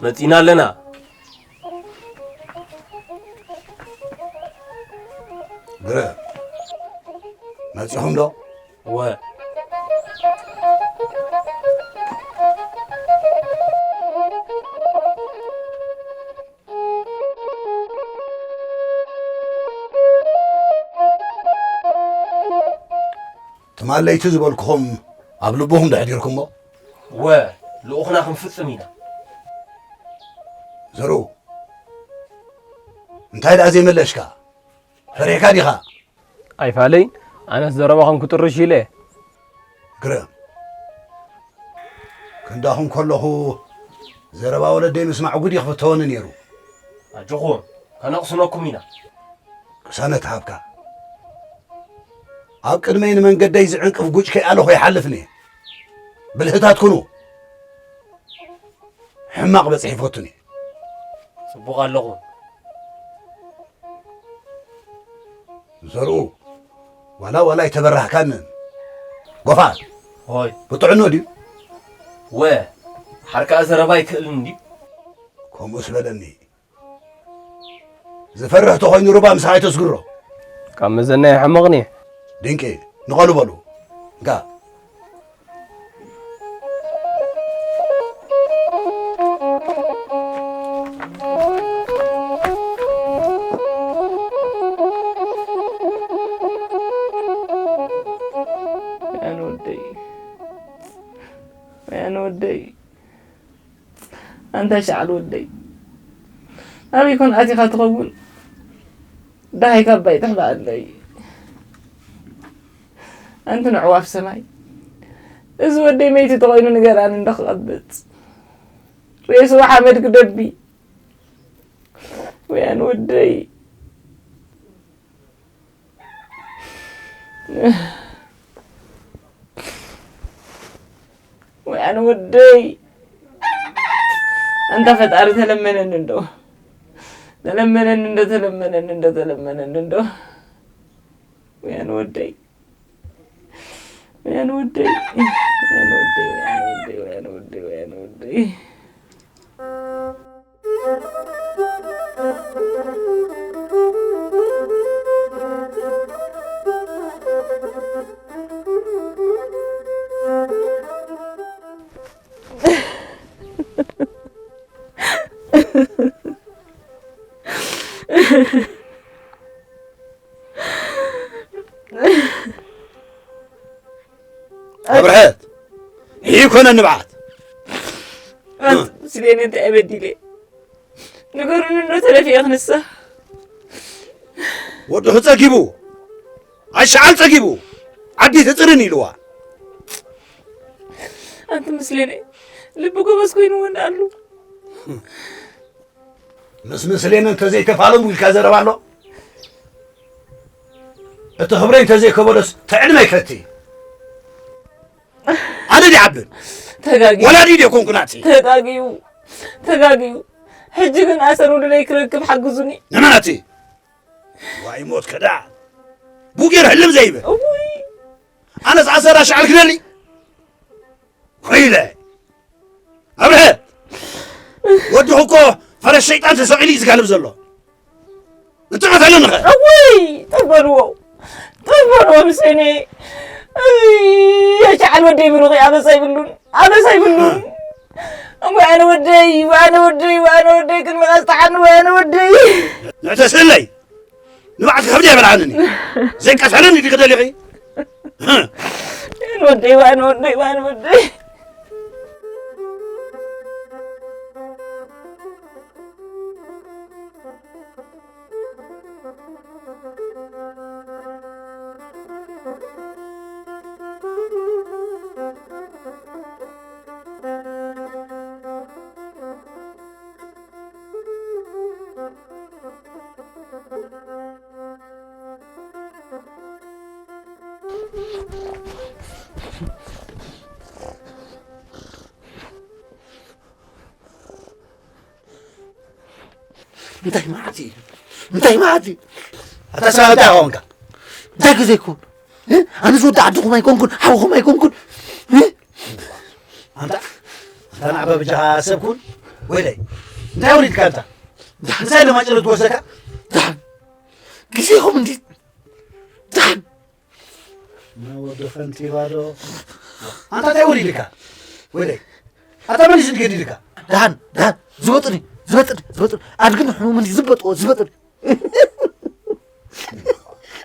መጺና ኣለና። ግረ መጺኹም ዶ? እወ። ትማል ለይቲ ዝበልኩኹም ኣብ ልብኹም ዶ ኣሕዲርኩሞ? እወ፣ ልኡኽና ክንፍጽም ኢና። ዘሩ፣ እንታይ ደኣ ዘይመለስካ? ፈሪሕካ ዲኻ? ኣይፋለይ፣ ኣነስ ዘረባኹም ክጥርሽ ኢለ። ግርም፣ ክንዳኹም ከለኹ ዘረባ ወለደይ ምስማዕ ጉድ እዩ ክፍተወኒ ነይሩ። ኣጆኹም፣ ከነቕስነኩም ኢና። ቅሳነት ሃብካ። ኣብ ቅድመይ ንመንገደይ ዝዕንቅፍ ጉጭ ከይኣለኹ ይሓልፍኒ። ብልህታት ኩኑ። ሕማቕ በጽሒ ይፈቱኒ። ጽቡቕ ኣለኹም። ዘርኡ፣ ዋላ ዋላ ኣይተበራህካንን። ጎፋ፣ ሆይ። ብጥዕኖ ድዩ? ወ፣ ሓርካ ዘረባ ኣይክእልን ድዩ? ከምኡስ በለኒ። ዝፈርህ ተኾይኑ ሩባ ምሳይ ተስግሮ። ካብ መዘና ይሕመቕኒ። ድንቂ፣ ንቐሉ በሉ። እንካ። ወያን ወደይ፣ ወያን ወደይ። ኣንታ ሻዕል ወደይ፣ ኣበይ ኮን ኣቲኻ ትኸውን? ደሃይ ካባይ ትሕባኣለይ። ኣንቲ ንዕዋፍ ሰማይ፣ እዚ ወደይ መይቲ ተኾይኑ ንገራኒ እንዶ ክቐብጽ። ሬስኡ ሓመድ ክደቢ። ወያን ወደይ። ወያን ወደይ፣ ኣንታ ፈጣሪ ተለመነኒ እንዶ፣ ተለመነኒ እንዶ፣ ተለመነኒ እንዶ፣ ተለመነኒ እንዶ። ወያን ወደይ፣ ወያን ወደይ፣ ወያን ወደይ፣ ወያን ወደይ፣ ወያን ወደይ፣ ወያን ወደይ። ኣብርሀት፣ ይህ ኮነ ንብዓት። ኣንት ስሌኒ እንታይ በዲለ? ንገሩኒ እንዶ ተደፊኤ ክንሳ። ወድኺ ጸጊቡ፣ ኣሽዓል ጸጊቡ፣ ዓዲ ትጽርን ኢልዋ። ኣንቲ ምስሌነይ፣ ልቢ ጎበዝ ኮይኑ እውን ኣሉ። ምስ ምስሌነ እንተዘይተፋለሙ ኢልካ ዘረባ ኣሎ። እቲ ክብረይ እንተዘይከበዶስ ተዕድመ ይፈቲ። ኣነ ድዓብን ተጋጊ ወላዲ ድየ ኮንኩ ናቲ? ተጋጊዩ፣ ተጋጊዩ። ሕጂ ግን ኣሰር ውሉደይ ክረክብ ሓግዙኒ። ንመናቲ? ዋይ ሞት ከዳ። ቡጌር ህልም ዘይብል። እውይ። ኣነስ ኣሰር ኣሽዓል ክደሊ? ኮይለ። ኣብርሀ! ወድኹ እኮ ፈረስ ሸይጣን ተሰቒሉ እዩ ዝጋልብ ዘሎ። ንጥቐት ኣለንኸ? እውይ! ጥበልዎ! ጥበልዎ ምስሌኔ! እይ! የሽዓል ወደይ ብሩኽ ኣበሳ ይብሉን! ኣበሳ ይብሉን! እሞ ኣነ ወደይ፣ ኣነ ወደይ፣ ኣነ ወደይ፣ ቅድሚ ቀዝተሓኒ፣ ኣነ ወደይ! ንዕተስእለይ! ንባዕልኪ ከብዲ ኣይበልዓንን እዩ። ዘይቀትሐለኒ ዲኺ ደሊኺ? ኣነ ወደይ፣ ኣነ ወደይ፣ ኣነ ወደይ! እንታይ መዓት እዩ? እንታይ መዓት እዩ? ኣታ ስራ እንታይ ኾንካ? እንታይ ግዜ ይኩን? እ? ኣነስ ወዲ ዓድኹም ኣይኮንኩን፣ ሓውኹም ኣይኮንኩን። እ? ኣንታ፣ ኣንታ ንዓባ በጃኻ ሰብ ኩን። ወይለይ፣ እንታይ ወሪድካ ኣንታ? እንታይ ለማጭረት ትወስደካ? ደሓን። ግዜኹም እንዲ-፣ ደሓን። ናይ ወዲ ከንቲባ ዶ? ኣንታ እንታይ ወሪድካ? ወይለይ፣ ኣታ መን እዩ ገዲድካ? ደሓን፣ ደሓን። ዝበጥኒ፣ ዝበጥኒ፣ ዝበጥኒ። ኣድግን ሕሙምን ዝበጥዎ፣ ዝበጥኒ።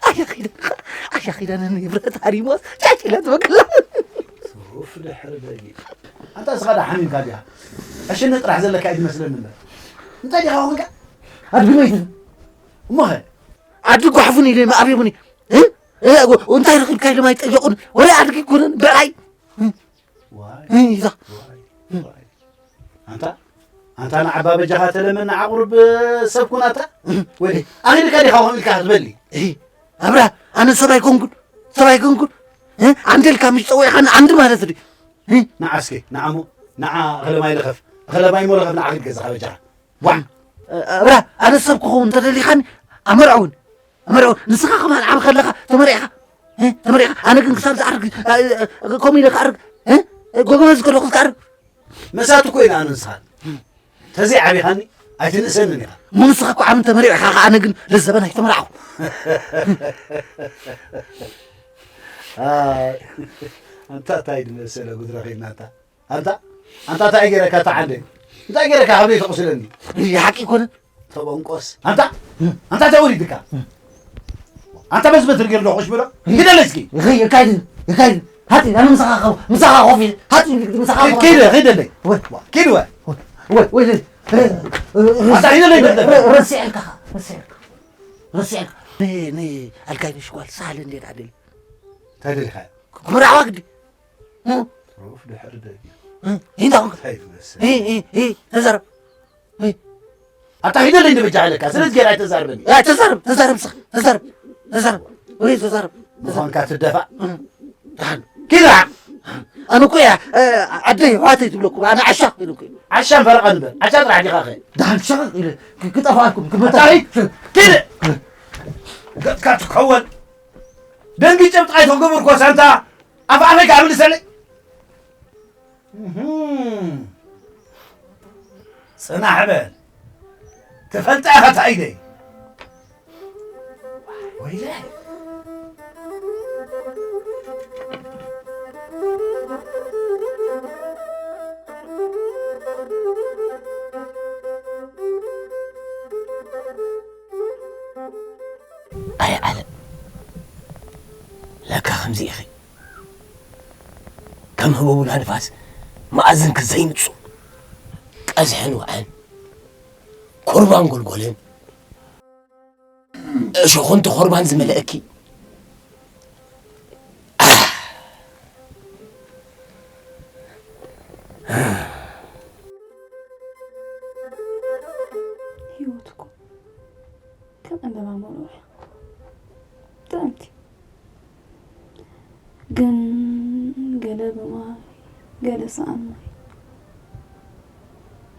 ኣያ ኺዳነ፣ ኣያ ኺዳነ ንብረት ሃሪሞስ ጫጭላ ትበቅላ። ሱፍ ድሕሪ በጊዕ። ኣንታ እስኻ ዳ ሓሚምካ ዲኻ? ዕሽነት ጥራሕ ዘለካ እዩ ዝመስለኒ እምበር። እንታይ ዲኻ ኾንካ? ኣድጊ መይቱ። እሞ ኸ? ኣድጊ ጓሕፉኒ ኢለ መኣርየሙኒ። እ? እ፣ እንታይ ረኺብካ ኢሎም ኣይጠየቑን። ወላ ኣድጊ ኣይኮነን፣ ብዕራይ። እ። ዋይ፣ እ፣ ይዛ። ዋይ፣ ዋይ። ኣንታ፣ ኣንታ ንዓባ በጃኻ ተለመን ንዓቑርብ ሰብ ኩን ኣታ? ወይለይ፣ ኣኺልካ ዲኻ ከምኡ ኢልካ ክትበሊ? እሂ፣ ኣብራ፣ ኣነ ሰብ ኣይኮንኩን፣ ሰብ ኣይኮንኩን። እ? ዓንዴልካ ምሽ ጸዊዕኻኒ ዓንዲ ማለት ድዩ? እ? ንዓ እስኪ፣ ንዓ እሞ፣ ንዓ እኽለ ማይ ልኸፍ፣ እኽለ ማይ እሞ ልኸፍ፣ ንዓ ኺድ ገዛኻ በጃኻ። ዋዕ! እ፣ ኣብራ፣ ኣነ ሰብ ክኸውን እንተደሊኻኒ፣ ኣመርዐውን። መርዑ፣ ንስኻ ከማን ዓቢ ከለኻ ተመሪዕኻ፣ እ? ተመሪዕኻ። ኣነ ግን ክሳብ ዝዓርግ፣ እ፣ እ፣ ከምኡ ኢለ ክዓርግ፣ እ? ጎበዝ ከለኹ ክዓርግ። መሳቱ እኮ ኢና ኣነ ንስኻ። ተዘይ ዓቢኻኒ ኣይትንእሰንን ኢኻ። እሞ ንስኻ እኮ ዓብን ተመሪዕኻ ኸዓ፣ ኣነ ግን ለዘበን ኣይተመራዕኹ። ኣይ፣ ኣንታ እንታይ ድመሰለ ጉድ ረኺብና ኣንታ። ኣንታ፣ ኣንታ እንታይ ገይረካ ኣታ ዓንደ? እንታይ ገይረካ ካብ ደይ ተቑስለኒ? ይሓቂ ኣይኮነን። ተበንቆስ። ኣንታ፣ ኣንታ እንታይ ወሪድካ? ኣንታ በዚ በትሪ ገይሩ ዶ ኮሽ ብሎ? ይደለ እስኪ። ይኸይ፣ ይካይድ፣ ይካይድ። ሃቲ፣ ኣነ ምሳኻ ኸው-፣ ምሳኻ ኮፍ ኢለ። ሃቲ፣ ምሳኻ ኮፍ ኢለ። ኪድ፣ ኪድ ደለይ። ወይ፣ ዋ፣ ኪድ ወይ። ወይ፣ ወይ፣ ወይ፣ ኣንታ ሂደለይ ደለይ። ረ-፣ ረሲዐልካ፣ ረሲዐልካ። ረሲዐልካ። ነ-፣ ነ-፣ ኣልካይ ነሽ ጓል ሳህለ እንዴት ኣደል? እንታይ ደሊኻ? ክምራዕዋ ግዲ። እ? ሩፍ ድሕሪ ደጊ። እ? እንታይ ኾንካ? እንታይ ትመስል? እ፣ እ፣ እ፣ ተዛረብ። እ? ኣታ ሂደለይ እንደ በጃ ኣለካ። ስለዚ ገይራ ኣይተዛርበኒ። ያ፣ ተዛረብ፣ ተዛረብ፣ ስኽ፣ ተዛረብ፣ ተዛረብ። ወይ ተዛረብ። ምዃንካ ትደፋእ። እ። ደሓን። ኪድ ደሓን። ኣነ እኮ እያ፣ እ፣ ዓደይ፣ ኣሕዋተይ ትብለኩም። ኣነ ዓሻ ኮይነ እኮ እየ። ዓሻ ፈረቓ ንበል። ዓሻ ጥራሕ ዲኻ ኸ? ደሓን ሸቕ ኢለ ክ-፣ ክጠፍኣልኩም፣ ክመታ-፣ ኣታ ሂድ። ኪድ። ገጽካ ትከወል። ደንጊ ጨብጣይ ተገብርኮ ሳንታ ኣፍ ኣፈይ ካብ ልሰለይ። እህም። ጽናሕ በል። ትፈልጣ ኢኻ ታይደይ። ወይለ። ኣይ ዓለም፣ ለካ ከምዚ ኢኺ። ከም ህቦቡላ ንፋስ መኣዝንኪ ዘይንጹ ቀዝሕን ውዕን። ኮርባን ጎልጎልን፣ እሾኹን ተኾርባን ዝመልአኪ። ህይወት እኮ ከም ዕምበባ መርዋ እያ። ጥዕምቲ። ግን ገለ ብማይ፣ ገለ ሰኣን ማይ።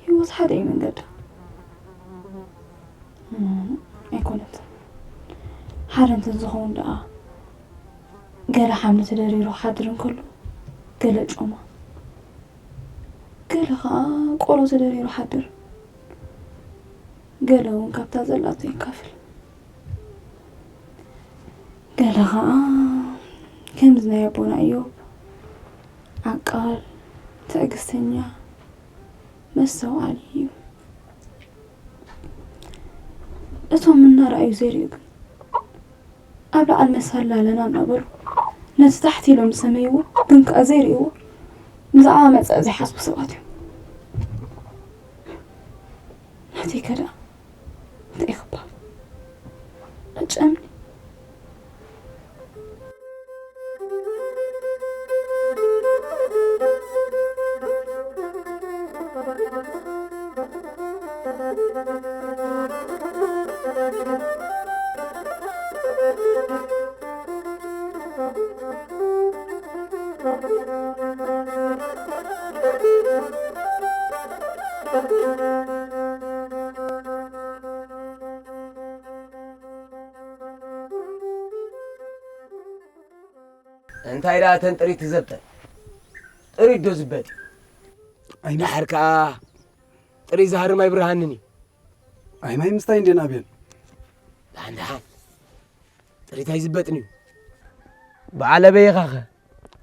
ህይወት ሓደ እዩ መንገዳ። እም፣ ኣይኮነትን። ሓደ እንተዝኸውን ደኣ፣ ገለ ሓምሊ ተደሪሩ ክሓድር እንከሎ፣ ገለ ጮማ፣ ገለ ኸኣ ቆሎ ተደሪሩ ሓድር፣ ገለ እውን ካብታ ዘላቶ የካፍል። ገለ ኸኣ ከምዚ ናይ ኣቦና እዮብ ዓቃል፣ ትዕግስተኛ፣ መስተውዓሊ እዩ። እቶም እናረኣዩ ዘይርእዩ ግን ኣብ ላዕሊ መሳላ ኣለና እናበሉ ነቲ ታሕቲ ኢሎም ዝሰመይዎ ግን ከኣ ዘይርእይዎ ብዛዕባ መጻኢ ዘይሓስቡ ሰባት እዮም። ናተይ ከ ደኣ እንታይ ክበሃል? ዕጨምኒ። እንታይ ደኣ እተን ጥሪት ትዘብጠን? ጥሪት ዶ ዝበጥ? ኣይነ- ድሓር ከኣ ጥሪት ዝሃርም ኣይብርሃንን እዩ። ኣይ ማይ ምስታይ እንዴን ኣብየን። ደሓን ደሓን። ጥሪት ኣይዝበጥን እዩ። በዓል ኣበይ ኢኻ ኸ?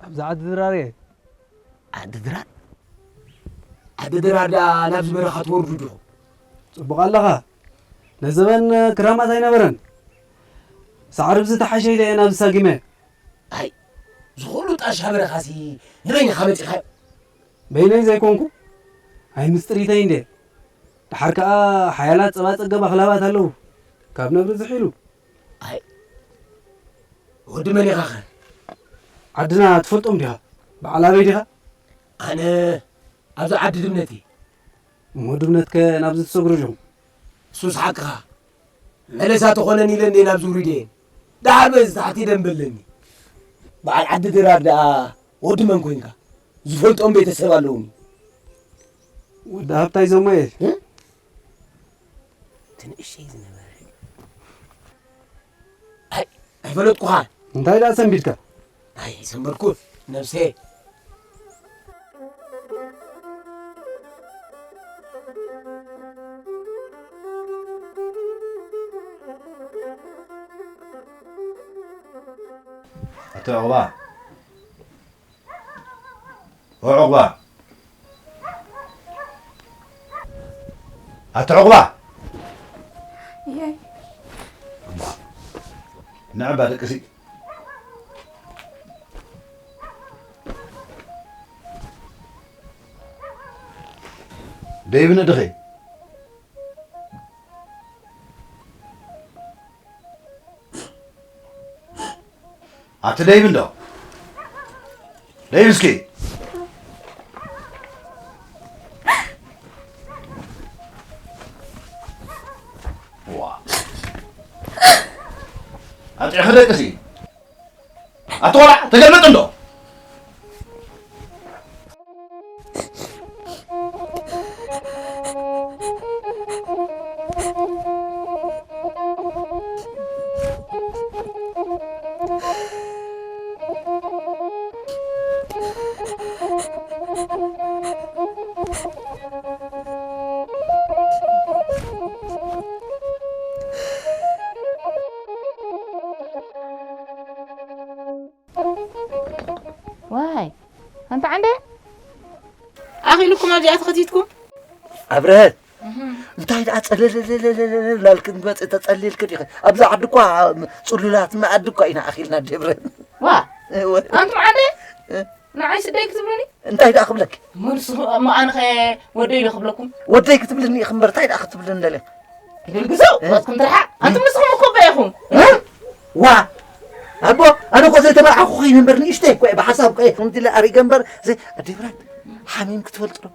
ኣብዚ ዓዲ ድራር እየ። ዓዲ ድራር? ዓዲ ድራር ደኣ ናብዚ በረኻ ትወርዱ ዲኹም? ጽቡቕ ኣለኻ። ነዘበን ክራማት ኣይነበረን። ሳዕሪ ብዚ ተሓሸ ኢለ እየ ናብዚ ሳጊመ። ኣይ፣ ዝኹሉ ጣሻ በረኻሲ ንበይንኻ መጺኻዮ? በይነይ ዘይኮንኩ፣ ኣይ ምስጢሪተይ እንዴ። ደሓር ከኣ ሓያላት ጸባ ጸገብ ኣኽላባት ኣለዉ። ካብ ነብሪ ዝሒሉ። ኣይ፣ ወዲ መን ኢኻ ኸ? ዓድና ትፈልጦም ዲኻ? በዓል ኣበይ ዲኻ? ኣነ ኣብዚ ዓዲ ድምነት እየ። እሞ ድምነትከ ናብዚ ትሰግሩ ዲኹም? እሱስ ሓቅኻ። መለሳ ተኾነን ኢለ እንዴ ናብዚ ውሪደ እየ። ደሓር በዚ ታሕቲ ደንበለኒ። በዓል ዓዲ ድራር ደኣ ወዲ መን ኮንካ? ዝፈልጦም ቤተሰብ ኣለውኒ። ወዲ ሃብታይ ዘሞ እየ። እ? እቲ ንእሽተይ ዝነበረ። ኣይ፣ ኣይፈለጥኩኻን። እንታይ ደኣ ሰንቢድካ? ኣይ፣ ሰንበድኩ ነብሰይ። ኣቶ ዑቕባ፣ ኦ ዑቕባ፣ ኣቶ ዑቕባ። እየይ። ንዕባ ደቅሲ። ደይብኒ ድኸይ። ኣቲ ደይብ እንዶ ደይብ እስኪ። ዋ ኣጢዕኺ ደቅሲ። ኣቲ ቆልዓ ተገልበጥ እንዶ። ዋይ ኣንታ ዓንደ ኣኺልኩም ኣብዚኣ ተኸቲትኩም ኣብረሀት እንታይ ደኣ ጸለለለለለለ ላልክን መጽእ ተጸሊልክን ኢኺ። ኣብዚ ዓዲ እኳ ጽሉላት መኣዲ እኳ ኢና ኣኺልና ደብረ። ዋ ኣንቱም ዓንደ ንዓይ ስደይ ክትብሉኒ? እንታይ ደኣ ክብለኪ? እሞ ንስኹም፣ እሞ ኣነ ኸ ወደይ ዶ ክብለኩም? ወደይ ክትብልኒ ኢኺ እምበር እንታይ ደኣ ክትብልኒ ደልያ? ይግልግዘው፣ እ? ወስኩም ትርሓ። ኣንቱም ንስኹም እኮ እባ ኢኹም። እ? ዋ! ኣቦ፣ ኣነ እኮ ዘይተመርዓኹ ኾይነ እምበር ንእሽተይ እኮ እየ፣ ብሓሳብ እኮ እየ። ከምዚ ኢለ ኣሪገ እምበር፣ ዘይ-፣ ኣደ ብርሃን፣ ሓሚም ክትፈልጡ ዶ?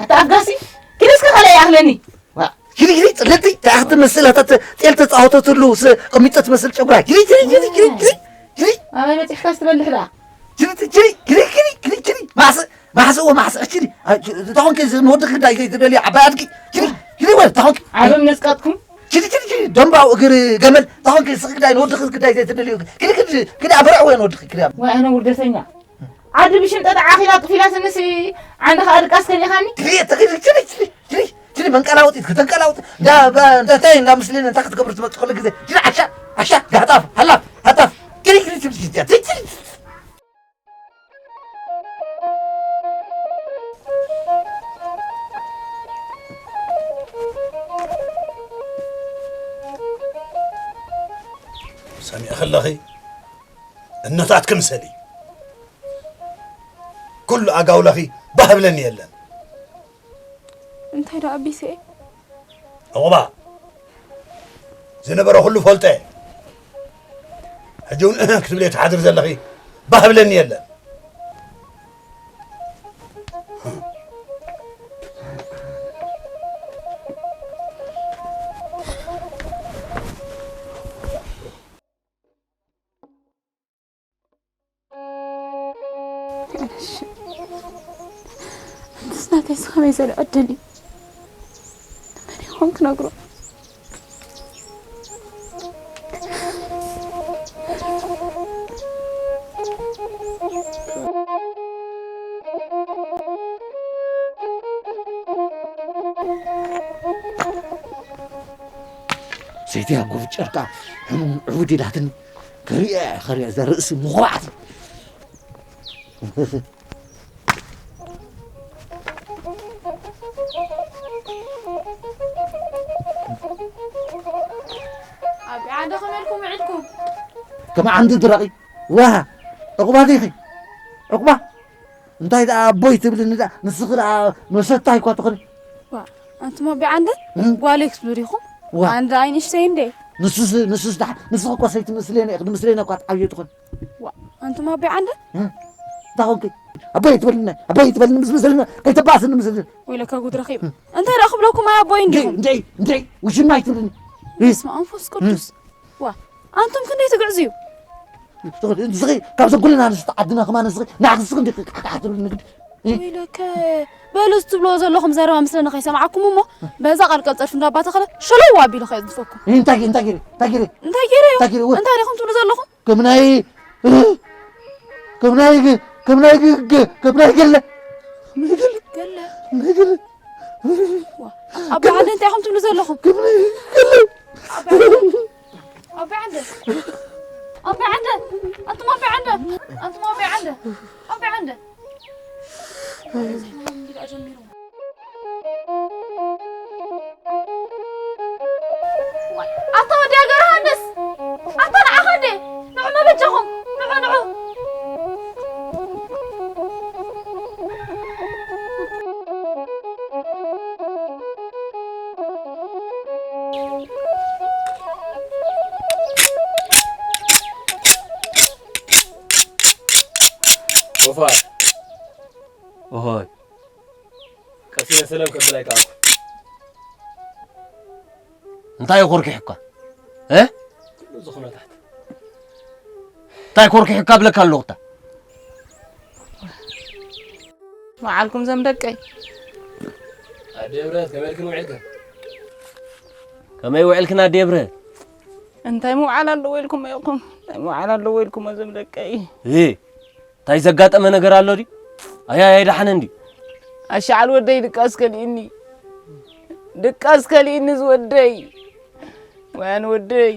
ኣታ ኣፍጋሲ፣ ኪድ እስከ ካልኣይ ይኣኽለኒ። ዋ፣ ኪዲ፣ ኪዲ፣ ጽልእቲ፣ እንታይ ክትመስል፣ ኣታ ተ-፣ ጤል ተጻወተትሉ፣ ስ-፣ ቅሚጦ ትመስል ጨጉራ። ኪዲ፣ ኪዲ፣ ኪዲ፣ ኪዲ፣ ኪዲ፣ ኪዲ። ኣበይ በጺሕካስ ትበልሕ ደኣ? ኪዲ፣ ኪዲ፣ ኪዲ፣ ኪዲ፣ ኪዲ፣ ኪዲ። ማሕስእ፣ ማሕስእ፣ ወ ማሕስእ፣ ኪዲ። ኣ፣ ኪዲ፣ እንታይ ኾንኪ፣ ዝ-፣ ንወድኺ ግዳይ ዘይትደልያ ዓባይ ኣድጊ። ኪዲ፣ ኪዲ፣ ወ፣ እንታይ ኾንኪ? ዓበም ነጽቀጥኩም? ኪዲ፣ ኪዲ፣ ኪዲ፣ ደምባው እግሪ ገመል። እንታይ ኾንኪ፣ ስኺ ግዳይ ንወድኺ ግዳይ ዘይትደልዩ። ኪዲ፣ ኪዲ፣ ኪዲ፣ ኣበርዕ ወ ንወድኺ፣ ኪዲ። ወይ ኣነ ውርደተኛ። ዓዲ ብሽምጠጣ ዓኺላ ጥፊላትንሲ ዓንዲ ኸኣ ድቃስ ከሊኻኒ? ትሪ፣ ትሪ፣ ትሪ፣ ትሪ፣ ትሪ፣ ትሪ፣ መንቀላወጢት፣ ከተንቀላውጥ፣ እንዳ፣ ባ-፣ እንዳ ታይ፣ እንዳ ምስልን፣ እንታይ ክትገብር ትመጽእ ኩሉ ግዜ? ትሪ፣ ዓሻ፣ ዓሻ፣ ጋህጣፍ፣ ሃላፍ፣ ሃታፍ፣ ትሪ፣ ትሪ፣ ትሪ፣ ትሪ፣ ትሪ፣ ትሪ። ሰሚዕ ከለኺ እነታት ክምሰሊ። ኩሉ ኣጋውላኺ ባህ ብለኒ የለን። እንታይ ደኣ ኣቢሰ እየ? ዕቑባ ዝነበረ ኩሉ ፈልጠ። ሕጂ እውን እህ ክትብሊ ትሓድር ዘለኺ ባህ ብለኒ የለን። ኣነሽ፣ ኣንተስ ናተይስ ከመይ ዝበለ ዕድል እዩ? ንመን ይኾን ክነግሮ? ሰይቲ ያዕቆብ ጨርቃ ሕሙም ዕቡድ ኢላትኒ። ከሪአ፣ ከሪአ፣ እዛ ርእሲ ምኹራዕቲ። ኣብ ዓደ ከመልኩም ውዕልኩም? ከም ዓንዲ ድረቒ። ዋ፣ ዕቑባ ዲኺ? ዕቑባ? እንታይ ደኣ ኣቦይ ትብልኒ ደኣ? ንስኺ ደኣ መሰታይ እኳ ትኾኒ። ዋ፣ ኣንቱም ኣቢ ዓንደ? እም? ጓለይ ክትብሉ ዲኹም? ዋ። ኣነ ደኣ ኣይንእሽተይ እንደ። ንሱስ፣ ንሱስ ደሓ-፣ ንስኺ እኮ ሰይትምስለኒ ኢኺ፣ ንምስለኒ እኳ ትዓብዮ ትኾኒ። ዋ፣ ኣንቱም ኣቢ ዓንደ? እም? እንታይ ኾንኪ? ኣቦይ ትበልኒ፣ ኣቦይ ትበልኒ ምስ ምስልና፣ ከይተባእስኒ ምስልና። ወይለካ ጉድ ረኺብ። እም። እንታይ ደኣ ክብለኩም ኣይ ኣቦይ እንዲኹም? እንድዒ፣ እንድዒ፣ ውሽማይ ትብልኒ። በስመ ኣብ መንፈስ ቅዱስ። ዋ፣ ኣንቱም ክንደይ ትግዕዝዩ? ንስኺ ካብዚ ኩልና ንስቲ ዓድና ከማን ንስኺ ንዓኺ ንስኺ እንዲኺ ቃሕቃሕ ትብሊ ንግዲ። እ? ወይለከ፣ በሉ እዚ ትብልዎ ዘለኹም ዘረባ ምስለኒ ከይሰማዕኩም እሞ፣ በዛ ቃል ቀልጸልፍ እንዳባተኸለ ሸለው ኣቢሉ ከየጽድፈኩም። እ፣ እንታይ ገይረ፣ እንታይ ገይረ፣ እንታይ ገይረ? እንታይ ገይረ እዩ? እንታይ ገይረ? ወ- እንታይ ዲኹም ትብሉ ዘለኹም? ከም ናይ፣ እ፣ ከም ናይ ግ-፣ ከም ናይ ግ-፣ ግ-፣ ከም ናይ ገለ። ገለ። ናይ ገለ። ዋ፣ ኣባ ዓንደ እንታይ ኢኹም ትብሉ ዘለኹም? ከም ናይ ገለ። ኣባ ዓንደ። ኣባ ዓንደ። ኣባ ዓንደ። ኣንቱም ኣባ ዓንደ። ኣንቱም ኣባ ዓንደ። ኣባ ዓንደ። ኣታ ወዲ ሃገር ዮሃንስ፣ ኣታ ንዓኻ እንዴ? ንዑ መበጃኹም፣ ንዑ፣ ንዑ። ቶፋ። ኦሆይ። ቀስ ኢለ ሰላም ከብል ኣይከኣልኩ። እንታይ ኮርኪሕካ? እ? ኩሉ እዚ ኩነታት። እንታይ ኮርኪሕካ ብለካ ኣለኹ እታ። መዓልኩም ዘም ደቀይ። ኣደ ብረት፣ ከመይ ኢልክን ውዒልክን? ከመይ ውዒልክን ኣደ ብረት? እንታይ ምውዓል ኣለዎ ኢልኩም ኢኹም? እንታይ ምውዓል ኣለዎ ኢልኩም ዘም ደቀይ? እ? እንታይ ዘጋጠመ ነገር ኣሎ ድዩ? ኣያያይ ደሓን እንድዩ። ኣሻዓል ወደይ ድቃስ ከሊእኒ። ድቃስ ከሊእኒ ዝወደይ። ወያን ወደይ።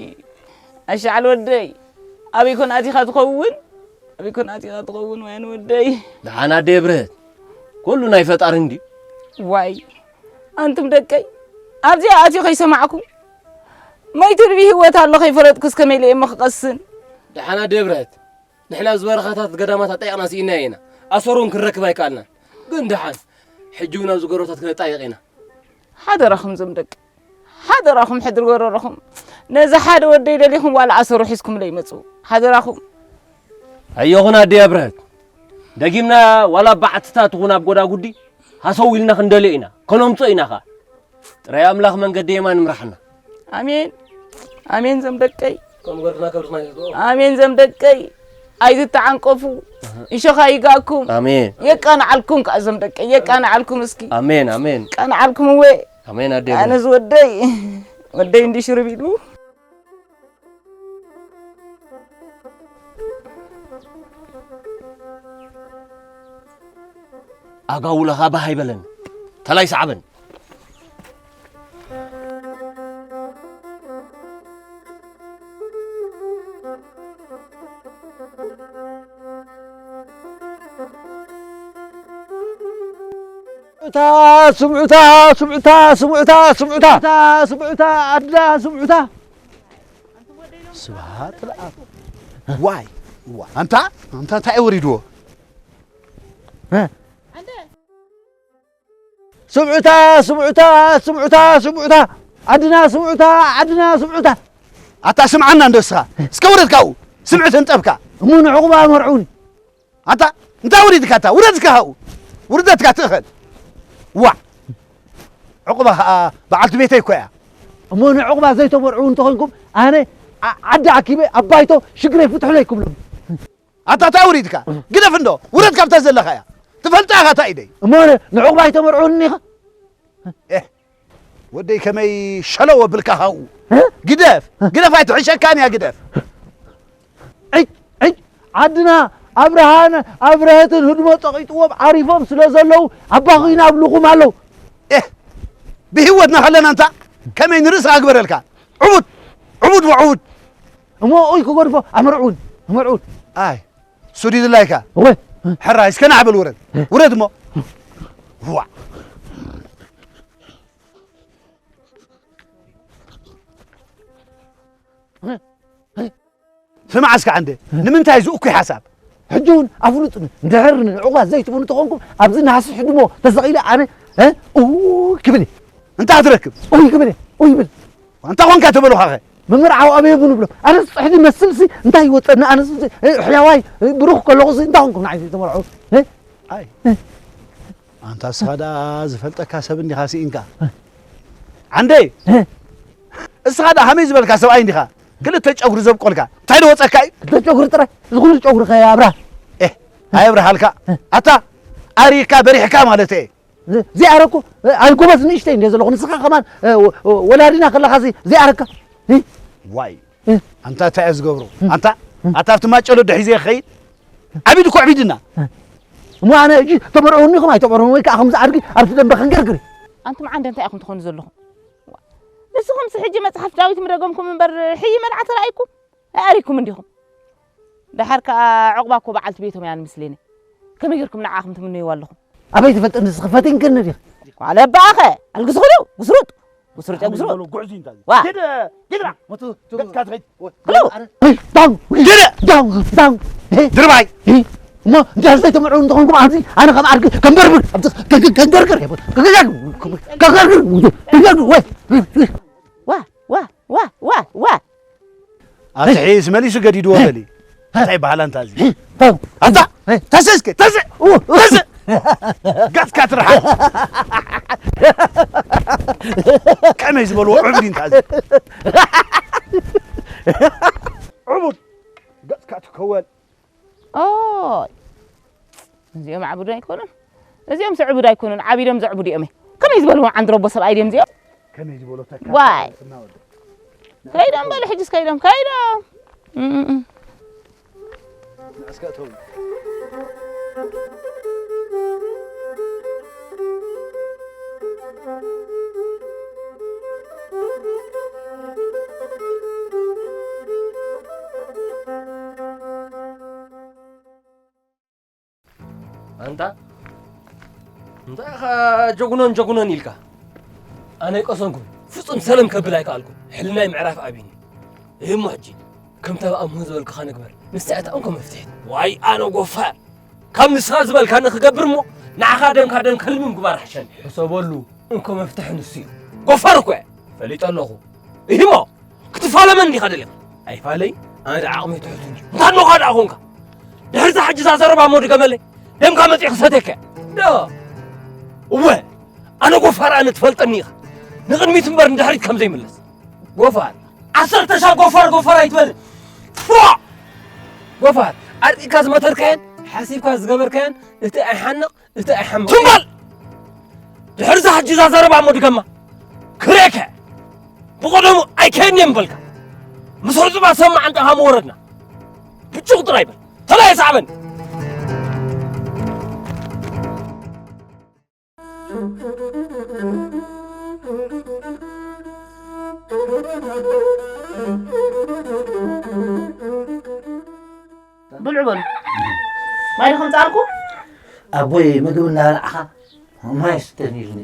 ኣሻዓል ወደይ። ኣበይ ኮን ኣቲኻ ትኸውን? ኣበይ ኮን ኣቲኻ ትኸውን ወያን ወደይ? ደሓን ኣደይ ብርህት። ኩሉ ናይ ፈጣሪ እንድዩ። ዋይ። ኣንቱም ደቀይ። ኣብዚኣ ኣትዩ ከይሰማዕኩ። መይቱ ድቢ ህይወት ኣሎ ከይፈለጥኩስ ከመይ ኢለ እየ እሞ ክቐስን? ደሓን ኣደይ ብርህት። ንሕና ኣብዚ በረኻታት ገዳማት ኣጣይቕና ስኢናዮ ኢና። ኣሰሩ እውን ክንረክብ ኣይከኣልናን። ግን ደሓን፣ ሕጂ እውን ኣብዚ ጎረባታት ክነጣይቕ ኢና። ሓደራኹም ዞም ደቂ፣ ሓደራኹም ሕድሪ ጎረሮኹም። ነዚ ሓደ ወደይ ደሊኹም ዋላ ኣሰሩ ሒዝኩምለይ መጽኡ። ሓደራኹም። ኣይኹን ኣደይ ኣብርሀት፣ ደጊምና ዋላ በዓትታት ትኹን ኣብ ጎዳጉዲ ሃሰው ኢልና ክንደልዮ ኢና፣ ከነምጽኦ ኢና ኸኣ። ጥራይ ኣምላኽ መንገዲ የማን ይምርሓና። ኣሜን፣ ኣሜን ዞም ደቀይ። ከም ገርፍና ከብርትና ይስጥኦ። ኣሜን ዞም ደቀይ። ኣይትተዓንቀፉ። እሾኻ ይጋእኩም። ኣሜን። የቃንዓልኩም ከኣ ዞም ደቀይ፣ የቃንዓልኩም እስኪ። ኣሜን፣ ኣሜን። ቃንዓልኩም እወ። ኣሜን ኣዴ። ኣነስ ወደይ፣ ወደይ እንዲ ሽርብ ኢሉ። ኣጋውለኻ ባህ ኣይበለን። ተላይ ሰዓበን። ስምዑታ፣ ስምዑታ፣ ስምዑታ፣ ስምዑታ፣ ስምዑታ፣ ስምዑታ፣ ኣድላ፣ ስምዑታ። ስብሃት ለኣብ። ዋይ፣ ዋ፣ ኣንታ፣ ኣንታ እንታይ እዩ ወሪድዎ? እ? ስምዑታ፣ ስምዑታ፣ ስምዑታ፣ ስምዑታ። ዓድና ስምዑታ፣ ዓድና ስምዑታ። ኣታ ስምዓና እንዶ እስኻ። እስከ ውረድ ካብኡ። ስምዒት እንጠብካ። እሞ ንዕቑባ መርዑኒ። ኣታ እንታይ ውሪድካ ኣታ? ውረድ እስከ ካብኡ። ውርደትካ ትእኸል። ዋዕ። ዕቑባ ኸኣ በዓልቲ ቤተይ እኮ እያ። እሞ ንዕቑባ ዘይተመርዑ እንተኾይንኩም ኣነ ዓ-፣ ዓዲ ኣኪበ ኣብ ባይቶ ሽግረይ ፍትሑለይ ክብሎም። ኣታ እንታይ ውሪድካ? ግደፍ እንዶ። ውረድ ካብታ ዘለኻያ። ትፈልጣ ኢኻ እታ ኢደይ። እሞ ን-፣ ንዕቑባ ኣይተመርዑን ኢኻ? ኤህ፣ ወደይ ከመይ ሸለው ኣብልካ ካብኡ። እ? ግደፍ፣ እ? ግደፍ ኣይትሕሸካን እያ፣ ግደፍ። ዕጭ፣ ዕጭ፣ ዓድና ኣብርሃን ኣብርሀትን ህድሞ ጸቒጥዎም ዓሪፎም ስለ ዘለዉ ኣባኺና ኣብልኹም ኣለዉ። ኤህ፣ ብህይወትና ከለና እንታ ከመይ ንርእስኻ ግበረልካ። ዕቡድ፣ ዕቡድ ወዕቡድ። እሞ ኡይ ክገድፎ ኣመርዑን፣ ኣመርዑን። ኣይ፣ ሱዲ ድላይካ። እወ። ሕራይ፣ እስከ ናዕበል ውረድ። ውረድ እሞ። ዋዕ። ስማዕ እስከ ዓንደ፣ ንምንታይ እዚ እኩይ ሓሳብ? ሕጂ እውን ኣፍልጡኒ። እንድሕር ንዕቑባት ዘይትብሉ ተኾንኩም፣ ኣብዚ ናሕሲ ሕድሞ ተሰቒለ ኣነ፣ እ፣ ኡይ ክብል እየ። እንታይ ትረክብ? ኡይ ክብል እየ። ኡይ ይብል። እንታይ ኾንካ ተበሉኻኸ? መመርዓዊ ኣበይ ብንብሎ? ኣነስ ጽሕዲ መስልሲ እንታይ ይወጸኒ? ኣነስ፣ እ፣ ሕያዋይ፣ እ፣ ብሩኽ ከለኹሲ እንታይ ኾንኩም ንዓይ ተመርዓዊ? እ? ኣይ። እ። ኣንታ እስኻ ደኣ ዝፈልጠካ ሰብ እንዲኻ ስኢንካ። እ። ዓንደይ! እ። እስኻ ደኣ ሃመይ ዝበልካ ሰብኣይ እንዲኻ? ክልተ ጨጉሪ ዘብቆልካ። እንታይ ዶ ወጸካ እዩ? ክልተ ጨጉሪ ጥራይ? እዚ ኩሉ ጨጉሪ ከ ኣብርሃ? ኤህ፣ ኣየብርሃልካ። እ። ኣታ ኣሪካ በሪሕካ ማለት እየ። ዚ-፣ ዚኣረኩ፣ እ፣ ኣነ ጎበዝ ንእሽተይ እንደ ዘለኹ፣ ንስኻ ከማን፣ እ፣ ወ-፣ ወ-፣ ወላዲና ከለኻሲ ዚኣረካ። እ? ዋይ። እ። ኣንታ እንታይ እየ ዝገብሮ? እ። ኣንታ፣ እ። ኣታ ኣብቲ ማጨሎ ዶ ሒዘ ክኸይድ? ዓቢድ እኮ ዓቢድና። እ። እሞ ኣነ ሕጂ ተመርዑኒ ኢኹም ኣይተመርዑኒ ወይ ከዓ ከምዚ ኣድጊ ኣብቲ ደንበ ከንገርግር። ኣንቱም ዓንደ እንታይ ኢኹም ትኾኑ ዘለኹም? ንስኹምሲ ሕጂ መጽሓፍ ዳዊት ምደገምኩም እምበር ሕዪ መልዓ ተራእይኩም? ኣዕሪኩም እንዲኹም። ደሓር ከኣ ዑቕባ እኮ በዓልቲ ቤቶም እያ ንምስለኒ። ከመይ ጌርኩም ንዓኹም ትምነይዋ ኣለኹም? ኣበይ ትፈልጥኒ ንስኺ? ፈቲንክኒ ዲኺ? ዋለ በኣኸ፣ ኣልግስኹ ዶ? ጉስሩጥ። ጉስሩጥ እያ፣ ጉስሩጥ። በሎ፣ ጉዕዙ እንታ እዚ። ዋ። ኪድ፣ ኪድ ራ። ሞቱ፣ ቱ-፣ ገጽካ ትኸይድ። ብሉ። ኣረ፣ ሄይ፣ ዳው፣ ኪድ። ዳው፣ ዳው። ሄይ። ድርባይ። ሄይ። እሞ እንተ ዘይተመርዑ እንተኾንኩም ኣብዚ ኣነ ከም ኣድጊ ከንበርብር፣ ኣብዚ ከ-፣ ከ-፣ ከንገርግር፣ ከንገርግር፣ ወይ፣ ወይ፣ ወይ። ዋ፣ ዋ፣ ዋ፣ ዋ፣ ዋ። ኣቲ ሒስ መሊሱ ገዲድዎ በሊ። እንታይ ይበሃል ኣንታ እዚ? ኣንታ፣ ተስእ እስከ፣ ተስእ፣ ተስእ። ገጽካ ትርሓቕ። ከመይ ዝበልዎ ዕብድ እንታ እዚ? ዕቡድ፣ ገጽካ ትከወል። ኦይ፣ እዚኦም ኣዕቡድ ኣይኮኑን። እዚኦም ስዕቡድ ኣይኮኑን። ዓቢዶም ዘዕቡድ እዮም። ከመይ ዝበልዎም ዓንድረቦ ሰብኣይ ድዮም እዚኦም? ከመይ ዝበሎ ተካ ዋይ። ስና ወደ። ከይዶም በሉ፣ ሕጅስ ከይዶም፣ ከይዶም። እም፣ እም። ንዕስከ እተው። ኣንታ እንታይ ኢኻ ጀጉኖን ጀጉኖን ኢልካ? ኣነ ኣይቀሰንኩን፣ ፍጹም ሰለም ከብል ኣይከኣልኩን። ሕልናይ ምዕራፍ ኣቢኒ። እሞ ሕጂ ከምታ ብኣምሆ ዝበልክኻ ንግበር። ንሳ እታ እንኮ መፍትሒት። ዋይ ኣነ ጎፋር! ካብ ንስኻ ዝበልካኒ ክገብር እሞ ንዓኻ ደምካ ደም ከልቢ ምግባር ሓሸኒ። ሕሰበሉ፣ እንኮ መፍትሒ ንሱ እዩ። ጎፋር እኮ እየ። ፈሊጠ ኣለኹ። እሂሞ፣ ክትፋለመኒ ዲኻ ደሊኻ? ኣይፋለይ፣ ኣነ ደኣ ዓቕመይ ትሑት እንድዩ። እንታይ ኣለኻ ደኣ ኾንካ? ድሕሪ እዛ ሕጂ እዛ ዘረባ እሞ ድገመለይ። ደምካ መጺእ ክሰትየካ እየ። ዶ? እወ፣ ኣነ ጎፋር ኣነ ትፈልጠኒ ኢኻ። ንቕድሚት እምበር ንድሕሪት ከም ዘይምለስ። ጎፋር፣ ዓሰርተ ሻብ ጎፋር ጎፋር ኣይትበል። ፎ! ጎፋር፣ ኣርኢካ ዝመተርካየን ሓሲብካ ዝገበርካየን እቲ ኣይሓንቕ እቲ ኣይሓምቕ። ትም በል! ድሕሪ እዛ ሕጂ እዛ ዘረባ እሞ ድገማ። ክርእየካ እየ። ብቐደሙ ኣይከየድን እየ ምበልካ። ምስ ሕጹባት ሰብ መዓንጣኻ ምወረድና። ብጩቕ ጥራይ በል። ተላየ ሰዓበኒ። ብልዑ በሉ። ማይ ዶ ከምጽኣልኩም? ኣቦይ ምግቢ እናበላዕኻ ማይ ስተን ኢሉኒ።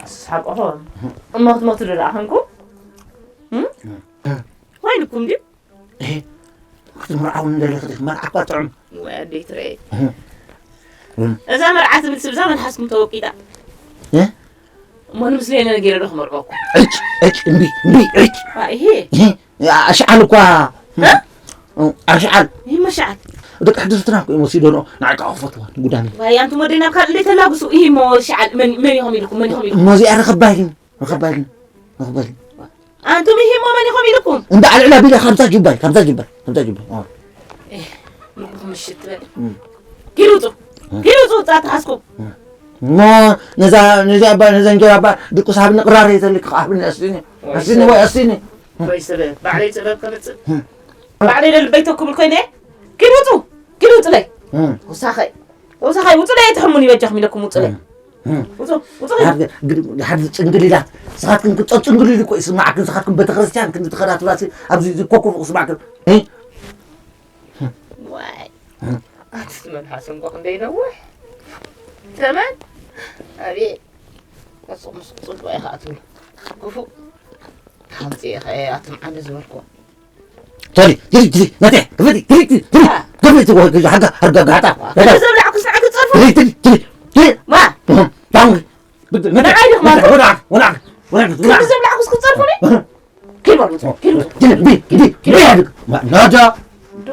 ኣስሓቆ ኾን። እሞ ክትሞቱ ዶ ደኣ ኾንኩም? እም? እም። ወይንኩም ድዩ? እህ፣ ክትምርዓው እንደለኽ ዲኽ? መርዓ እኳ ጥዑም። ወይ ኣደይ ትረኤ። እህ። እም። እዛ መርዓ ትብል ስብ እዛ መልሓስኩም ተወቂጣ። እህ? እሞ ንምስለየ ነጊረ ዶ ክመርዖኩም? ዕጭ፣ ዕጭ፣ እምቢ፣ እምቢ፣ ዕጭ። ዋ፣ እሄ። እህ፣ ኣሽዓል እኳ። እ? ኣሽዓል። ይህ መሽዓል። ደቂ ሕድርትና እኮ እዮም ወሲዶንኦ፣ ንዓይ ከዓ ክፈትዋ፣ ንጉዳኒ። ዋይ፣ ኣንቱም ወደይ ናብ ካልእ ዘይተላግሱ። ይህ እሞ ሽዓል፣ መን፣ መን ኢኹም ኢልኩም፣ መን ኢኹም ኢልኩም? እሞ እዚኣ ረኸባ ኢልን፣ ረኸባ ኢልን፣ ረኸባ ኢልን። ኣንቱም ይህ እሞ መን ኢኹም ኢልኩም? እንዳ ኣልዕላ ቢለ፣ ከምዛ ጁባይ፣ ከምዛ ጁባይ፣ ከምዛ ጁባይ። ኦ። ኤህ፣ ምርኩ ምሽት በል። እም። ኪዱ ውጹ። እም። ኪዱ ውጹ፣ ውጻ ተሓዝኩም። እም። እሞ ነዛ፣ ነዛ እባ፣ ነዛ እንጀራ እባ፣ ድቁስ ሃብኒ ቅራር እየ ዘልክ፣ ሃብኒ፣ ኣስኒ። ወይ ኣስኒ፣ ሰብ። ወይ ኣስኒ። ወይ ሰብ፣ ባዕለይ ጽበብ ከምጽእ። እም። ባዕለይ ለልበይ ተኩብል ኮይነ። ኪዱ ውጹ። ኪዱ ውጹለይ። እም። ውሳኸይ። ውሳኸይ፣ ውጹለይ፣ ኣይትሕሙኒ በጃኹም ኢለኩም፣ ውጹለይ። እም። እም። ውጹ፣ ውጹ። ሓደ፣ ግድ-፣ ሓደ ጽንግል ኢላት። ንስኻትክን ክትጸ-፣ ጽንግል ኢሉ እኮ ይስማዓክን፣ ንስኻትክን ቤተክርስትያን ክንዲ ትኸዳ ትብላሲ፣ ኣብዚ፣ እዚ ኮኮብ ክስማዕክን። እ? ዋይ። እም። ኣቲ መልሓስ እንኳ ክንደይ ነውሕ። ተመን። ኣቤት። ከስቕ ምስቕ ጽልዋ ኢኻ ኣትብል። ክፉእ። ሓምጺ ኢኻ ኣትም ዓንዲ ዝበልኩ። ትሪ፣ ትሪ፣ ትሪ፣ ናቴ፣ ክፍቲ፣ ትሪ፣ ትሪ፣ ትሪ። አ። ክፍቲ፣ ወይ፣ ወይ፣ ሓጋ፣ ሓጋ፣ ጋጣ፣ ጋጣ። ዘብላዕኩ ስርዓት ትጸርፉ? ትሪ፣ ትሪ፣ ትሪ፣ ትሪ። ማ? እህ፣ ታንግ። ብድ-፣ ናቴ፣ ንዓይ ዲኹም ናቴ፣ ኣንቱ? ወላዕ፣ ወላዕ፣ ወላዕ፣ ክንዲ ወላዕ። ዘብላዕኩስ ክትጸርፉኒ? እህ። ኪድ በል ውጹ፣ ኪድ ውጹ። ኪድ፣ ቢ፣ ቢ፣ ቢ፣ ማ፣ ናዳ። ዶ።